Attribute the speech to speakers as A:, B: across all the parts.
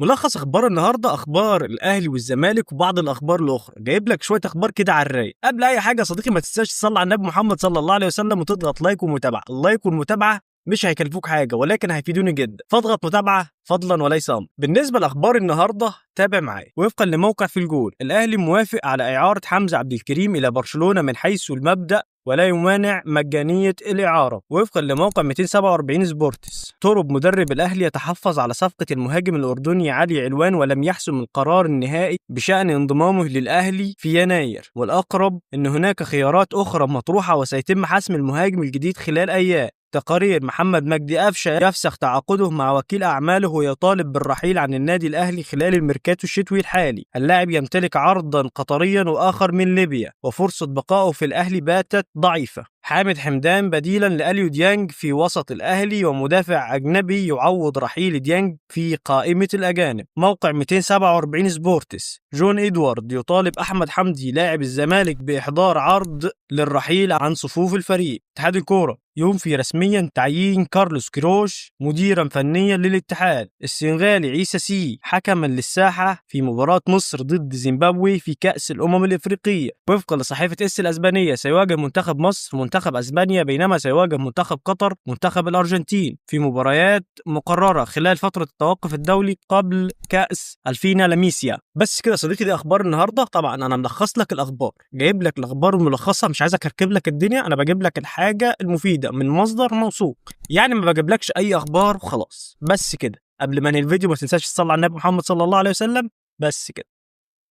A: ملخص اخبار النهارده، اخبار الاهلي والزمالك وبعض الاخبار الاخرى. جايب لك شوية اخبار كده على الرايق. قبل اي حاجة يا صديقي ما تنساش تصلي على النبي محمد صلى الله عليه وسلم وتضغط like ومتابعة. ال like والمتابعة مش هيكلفوك حاجة ولكن هيفيدوني جدا، فاضغط متابعه فضلا وليس امر. بالنسبة لاخبار النهارده تابع معايا. وفقا لموقع في الجول، الاهلي موافق على اعاره حمزة عبد الكريم الى برشلونة من حيث المبدا ولا يمانع مجانية الإعارة. وفقا لموقع 247 سبورتس، توروب مدرب الأهلي يتحفظ على صفقة المهاجم الأردني علي علوان ولم يحسم القرار النهائي بشأن انضمامه للأهلي في يناير، والأقرب أن هناك خيارات أخرى مطروحة وسيتم حسم المهاجم الجديد خلال أيام. تقارير محمد مجدي قفشه يفسخ تعاقده مع وكيل أعماله ويطالب بالرحيل عن النادي الأهلي خلال الميركاتو الشتوي الحالي. اللاعب يمتلك عرضا قطريا وآخر من ليبيا، وفرصة بقائه في الأهلي باتت ضعيفة. حامد حمدان بديلا لأليو ديانج في وسط الأهلي، ومدافع أجنبي يعوض رحيل ديانج في قائمة الأجانب. موقع 247 سبورتس، جون إدوارد يطالب أحمد حمدي لاعب الزمالك بإحضار عرض للرحيل عن صفوف الفريق. اتحاد الكورة ينفي رسميا تعيين كارلوس كيروش مديرا فنيا للاتحاد. السنغالي عيسى سي حكما للساحة في مباراة مصر ضد زيمبابوي في كأس الأمم الإفريقية. وفقا لصحيفة اس الأسبانية، سيواجه منتخب مصر منتخب أسبانيا، بينما سيواجه منتخب قطر منتخب الأرجنتين في مباريات مقررة خلال فترة التوقف الدولي قبل كأس الفيناليسيما. بس كده يا صديقي، دي أخبار النهاردة. طبعا أنا ملخص لك الأخبار، جايب لك الأخبار الملخصة، مش عايز أكركب لك الدنيا، أنا بجيب لك الحاجة المفيدة من مصدر موثوق، يعني ما بجيبلكش أي أخبار وخلاص. بس كده، قبل ما انهي الفيديو ما تنساش تصلي على النبي محمد صلى الله عليه وسلم. بس كده،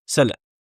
A: سلام.